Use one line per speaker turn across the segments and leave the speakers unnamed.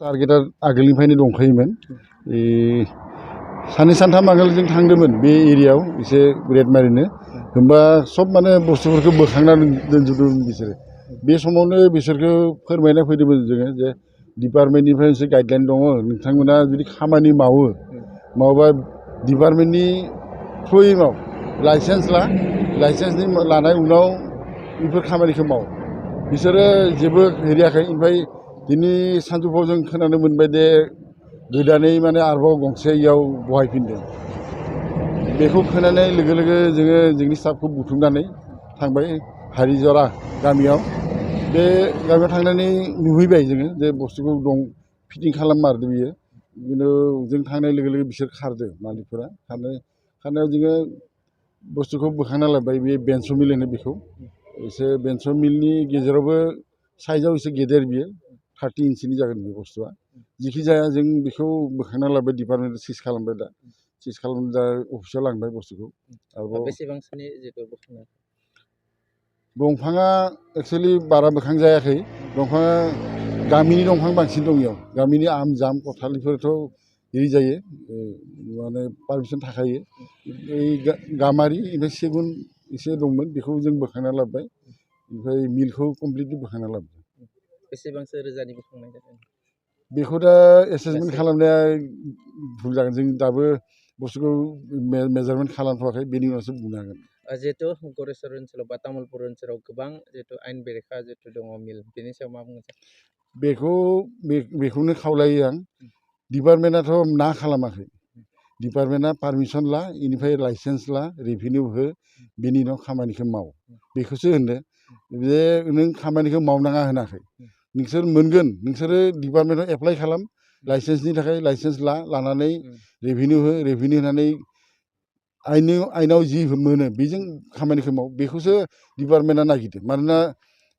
टारगेटआ आगोलनिफ्रायनो दंखायोमोन साननै सानथाम आगोल जों थांदोंमोन बे एरियायाव एसे रेड मारिनो होमबा सब माने बुस्थुफोरखौ बोखांना दोनजोबदोंमोन बिसोरो बे समावनो बिसोरखौ फोरमायना फैदोंमोन जोङो जे डिपार्टमेन्टनिफ्राय मोनसे गाइडलाइन दङ नोंथांमोना जुदि खामानि मावोबा डिपार्टमेन्टनि थ्रुयै माव लाइसेन्सनि लानाय उनाव बेफोर खामानिखौ माव बिसोरो जेबो हेरियाखै ओमफ्राय दिनै सानजौफुआव जों खोनानो मोनबाय दे गोदानै माने आरोबाव गंसे इयाव बहायफिनदों बेखौ खोनानाय लोगो लोगो जोङो जोंनि स्टाफखौ बुथुमनानै थांबाय हारिजरा गामियाव बे गामियाव थांनानै नुहैबाय जोङो जे बुस्थुखौ दं फिटिं खालाममारदों बियो खिन्थु जों थांनाय लोगो लोगो बिसोर खारदों मालिकफोरा खारनायाव जोङो बुस्थुखौ बोखांना लाबोबाय बे बेन्स' मिल होनो बेखौ एसे बेन्स' मिलनि गेजेरावबो साइजआव एसे गेदेर बियो 30 इन्सिनि जागोन बे बुस्थुआ जिखि जाया जों बेखौ बोखांना लाबोबाय डिपार्टमेन्टआव सिज खालामबाय दा सिज खालामनानै दा अफिसाव लांबाय बुस्थुखौ आरोबाव
बेसेबांसोनि जितु बोखांनाय
दंफाङा एक्सुवेलि बारा बोखां जायाखै दंफाङा गामिनि दंफां बांसिन दं इयाव गामिनि आम जाम कथालिफोरथ' एरि जायो माने पारमिसन थाखायो गामारि ओमफ्राय सेगुन एसे दंमोन बेखौ जों बोखांना लाबोबाय ओमफ्राय मिलखौ कमप्लिटलि बोखांना लाबोबाय
बेसेबांसो रोजानि बोखांनाय जादों
बेखौ दा एसेसमेन्ट खालामनाया भुल जागोन जों दाबो बुस्थुखौ मेजारमेन्ट खालामथ'वाखै बेनि उनावसो बुंनो हागोन
जिहेतु गरेस्वर ओनसोलाव बा तामुलपुर ओनसोलाव गोबां जिहेतु आयेन बेरेखा जिहेतु दङ मिल बेनि सायाव मा बुङो
बेखौनो खावलायो आं डिपार्टमेन्टआथ' ना खालामाखै डिपार्टमेन्टआ पारमिसन ला इनिफ्राय लाइसेन्स ला रेभिनिउ हो बेनि उनाव खामानिखौ माव बेखौसो होनदो जे नों खामानिखौ मावनाङा होनाखै नोंसोर मोनगोन नोंसोरो डिपार्टमेन्टआव एप्लाइ खालाम लाइसेन्सनि थाखाय लाइसेन्स लानानै रेभिनिउ हो रेभिनिउ होनानै आइनाव जि मोनो बेजों खामानिखौ माव बेखौसो डिपार्टमेन्टआ नागिरदों मानोना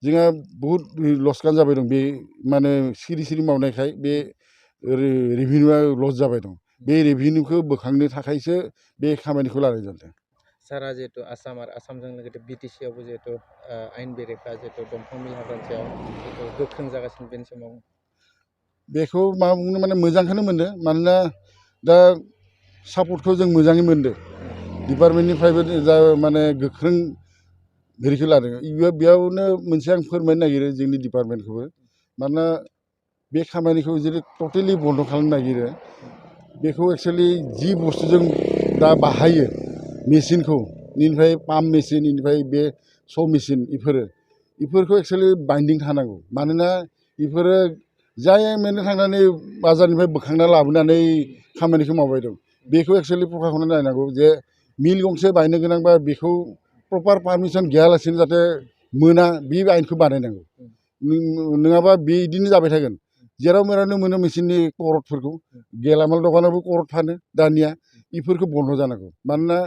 जोंहा बहुद लसकान जाबाय दं बे माने सिरि मावनायखाय बे रेभिनिउआ लस जाबाय दं बे रेभिनिउखौ बोखांनो थाखायसो बे खामानिखौ लानाय जादों
सारा जिहेतु आसाम आरो आसामजों लोगोसे बिटिसिआवबो जिहेतु आयेन बेरेखा जिहेतु दंफां मिल हाग्रानि सायाव जिहेतु गोख्रों जागासिनो बेनि समाव
बेखौ मा बुंनो माने मोजांखौनो मोनदों मानोना दा सापर्टखौ जों मोजाङै मोनदों डिपार्टमेन्टनिफ्रायबो जा माने गोख्रों भेरिखौ लादों बेयावनो मोनसे आं फोरमायनो नागिरो जोंनि डिपार्टमेन्टखौबो मानोना बे खामानिखौ जुदि टटेलि बन्द' खालामनो नागिरो बेखौ एक्सुवेलि जि बुस्थुजों दा बाहायो मेचिनखौ इनिफ्राय पाम्प मेचिन इनिफ्राय बे स' मेचिन बेफोरखौ एक्सुवेलि बाइन्डिं थानांगौ मानोना बेफोरो जाय मोननो थांनानै बाजारनिफ्राय बोखांना लाबोनानै खामानिखौ मावबाय दं बेखौ एक्सुवेलि प्रखाखना नायनांगौ जे मिल गंसे बायनो गोनांबा बेखौ प्रपार पारमिसन गैयालासेनो जाहाथे मोना बे आइनखौ बानायनांगौ नङाबा बिदिनो जाबाय थागोन जेराव मेरावनो मोनो मेचिननि करदफोरखौ गेलामाल दखानावबो करद फानो दानिया बेफोरखौ बन्द' जानांगौ मानोना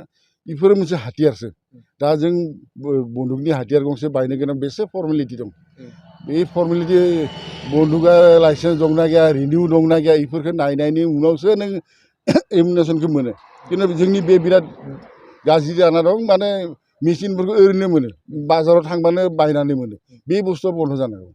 बेफोरो मोनसे हाथियारसो दा जों बन्दुकनि हाथियार गंसे बायनो गोनां बेसे फर्मेलिटि दं बे फर्मेलिटि बन्दुकआ लाइसेन्स दंना गैया रिनिउ दंना गैया बेफोरखौ नायनायनि उनावसो नों एमुनेसनखौ मोनो खिन्थु जोंनि बे बिराद गाज्रि जाना दं माने मेचिनफोरखौ ओरैनो मोनो बाजाराव थांबानो बायनानै मोनो बे बुस्थुआ बन्द' जानांगौ